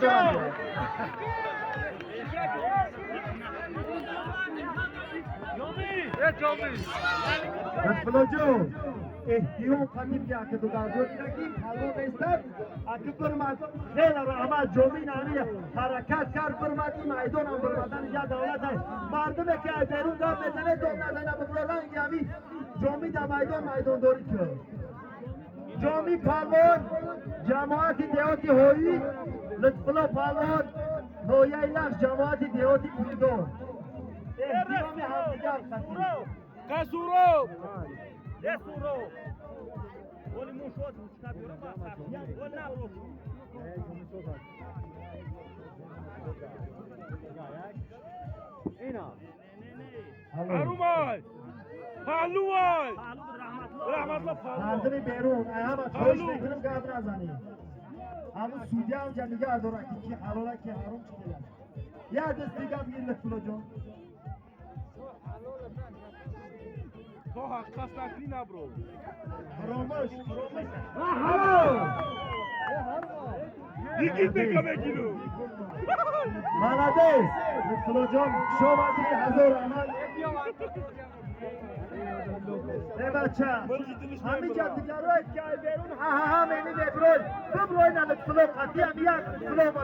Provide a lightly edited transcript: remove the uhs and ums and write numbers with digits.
дорад. Лутфулло ҷон, эҳтиром қадим ки аки дугарҷон ки палво нестад, аки бирмад, хеле раҳмат. Ҷомӣ нами ҳаракат кард, бирмад, ин майдонам бирмадан я давлат аст. Мардуме ки аз берун гап мезанед, дод назана, бибро ранги ҳами ҷомӣ дар майдон майдондорӣ кард. Ҷомӣ палвон, ҷамоати деҳоти Ҳоид, Лутфулло палвон, ноҳияи Лахш, ҷамоати деҳоти Пилдор. Эҳтироми ҳамдигар қатӣ. Касуров! Арумай! Паҳлувай! Раҳматла паҳлу! Мардуми берун, ҳама хоҳиш мекунам, гап назанед. Ҳамун судя ҳам ҷа нигаҳ дорад, ки ки ҳалола, ки ҳаром, чӣ келад. Як даст дига бигир, Лутфулло ҷон. То ҳаққас накунӣ, набро. Фаромӯш, фаромӯш. Дигит бека мегиру! Молодец! Лутфулло ҷон, хуш омадӣ, ҳазор раҳмат. Э бача, ҳамиҷа дигароед ки ай берун ҳа-ҳа-ҳа мени меброй. Биброй на Лутфулло қатӣ ҳами як Лутфулло.